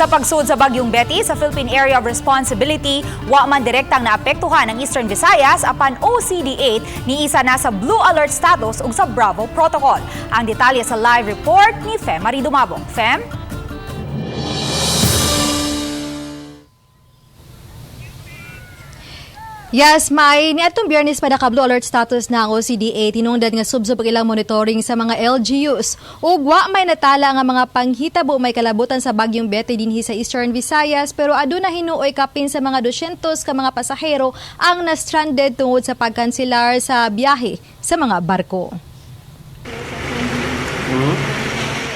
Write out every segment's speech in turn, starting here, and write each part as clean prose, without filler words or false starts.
Sa pagsud sa Bagyong Betty sa Philippine Area of Responsibility, wa man direktang naapektuhan ang Eastern Visayas apan OCD-8 ni isa na sa Blue Alert status ug sa Bravo Protocol. Ang detalye sa live report ni Fem Marie Dumabong. Fem? Yes, may niadtong Biyernes pa naka Blue Alert status na ang OCDA, tinungdan nga subsob ang ilang monitoring sa mga LGUs. Ug wa may natala nga mga panghitabo may kalabutan sa Bagyong Betty dinhi sa Eastern Visayas, pero aduna hinuoy kapin sa mga 200 ka mga pasahero ang na-stranded tungod sa pagkanselar sa biyahe sa mga barko.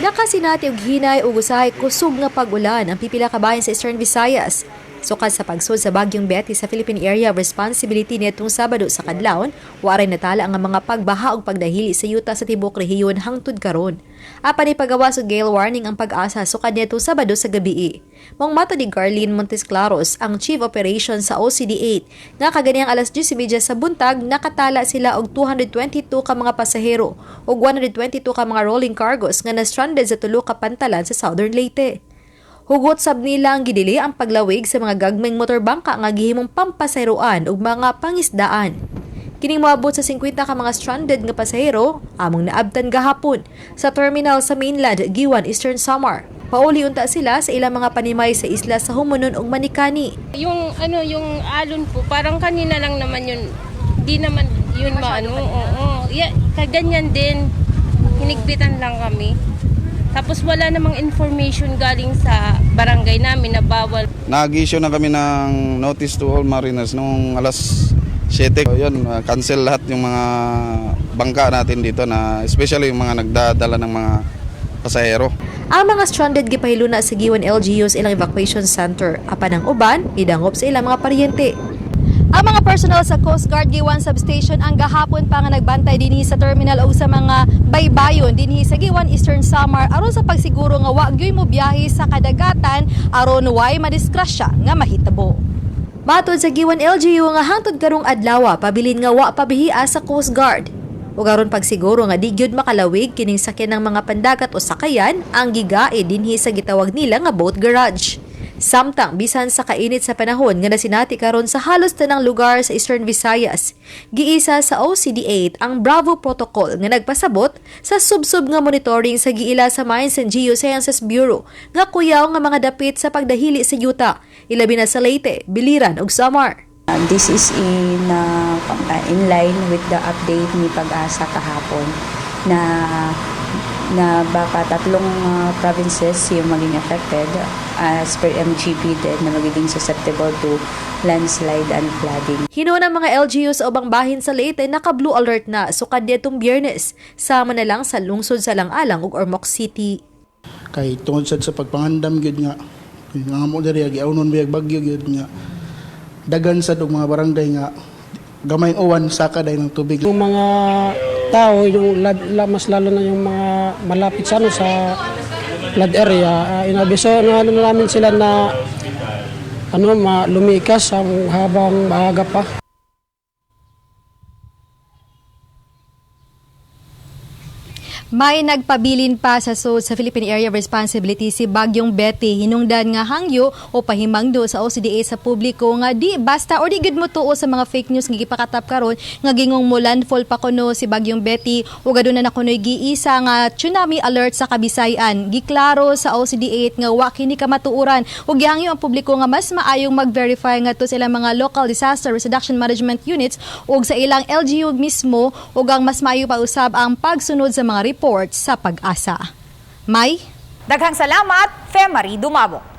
Nakasinati og hinay ug usahay kusog nga pag-ulan ang pipila ka bahin sa Eastern Visayas. Sukad sa pagsud sa Bagyong Betty sa Philippine Area of Responsibility niadtong Sabado sa kadlawon, waray natala ang mga pagbaha ug pagdahili sa yuta sa tibuok rehiyon hangtod karon. Apan ipagawas og gale warning ang Pag-asa sukad niadtong Sabado sa gabii. Maong matod ni Garlene Montesclaros, ang Chief Operations sa OCD-8, nga kaganiyang alas 10:30 sa buntag nakatala sila og 222 ka mga pasahero ug 122 ka mga rolling cargos nga na-stranded sa tulo ka pantalan sa Southern Leyte. Hugot sab nila ang gidili ang paglawig sa mga gagmayng motorbangka nga gihimong pampasahiroan ug mga pangisdaan. Kining moabot sa 50 ka mga stranded nga pasahero among naabtan gahapon sa terminal sa mainland Guiuan, Eastern Samar. Pauli unta sila sa ilang mga panimay sa isla sa Homonhon ug Manicani. Yung ano, yung alon po, parang kanina lang naman yun. Di naman yun maano. Oo. Yeah, kaganyan din. Hinigpitan lang kami. Tapos wala namang information galing sa barangay namin na bawal. Nag-issue na kami ng notice to all mariners nung alas 7. So, yun, cancel lahat yung mga bangka natin dito na especially yung mga nagdadala ng mga pasahero. Ang mga stranded gipahiluna sa Guiuan LGU sa ilang evacuation center apan ang uban idangop sa ilang mga paryente. Ang mga personnel sa Coast Guard Guiuan Substation ang gahapon pa nga nagbantay dinhi sa terminal o sa mga baybayon dinhi sa Guiuan, Eastern Samar aron sa pagsiguro nga wa gyoy mo biyahe sa kadagatan aron way madisgrasya nga mahitabo. Matod sa Guiuan LGU nga hangtod karong adlaw pabilin nga wa pabihia sa Coast Guard. Ug aron pagsiguro nga di gyud makalawig kining sakyan ng mga pandagat o sakayan ang gigae dinhi sa gitawag nila nga boat garage. Samtang bisan sa kainit sa panahon nga nasinati karon sa halos tanang lugar sa Eastern Visayas, giisa sa OCD-8 ang Bravo Protocol nga nagpasabot sa subsob nga monitoring sa giila sa Mines and Geosciences Bureau nga kuyaw nga mga dapit sa pagdahili sa yuta, ilabi na sa Leyte, Biliran ug Samar. This is in line with the update ni Pag-asa kahapon na na baka tatlong provinces yung maging affected as per MGB din na magiging susceptible to landslide and flooding. Hinuon ang mga LGU sa ubang bahin sa Leyte naka-blue alert na sukad niadtong Biyernes, sama na lang sa lungsod sa Lang-alang ug Ormoc City. Kay tungod sad sa pagpangandam gyud nga nga mo diri giawnon biyag bagyo gyud nga dagan sad og mga barangay nga gamay uwan saka dahil ng tubig. Yung mga tao, yung mas lalo na yung mga malapit sa ano sa flood area, inabiso na ano na namin sila na ano lumikas habang maaga pa. May nagpabilin pa sa sud sa Philippine Area of Responsibility si Bagyong Betty, hinungdan nga hangyo o pahimangdo sa OCDA sa publiko nga di basta or di gud mo tuo sa mga fake news nga gipakatap karon nga gingong mo landfall pa kuno si Bagyong Betty ug aduna na kunoy giisa nga tsunami alert sa Kabisayan. Giklaro sa OCD-8 nga wa kini kamatuoran ug gihangyo ang publiko nga mas maayong mag-verify ngadto sa ilang mga local disaster reduction management units ug sa ilang LGU mismo ug ang mas maayo pa usab ang pagsunod sa mga reports sa Pag-asa. May Daghang salamat, Fem Marie Dumabong.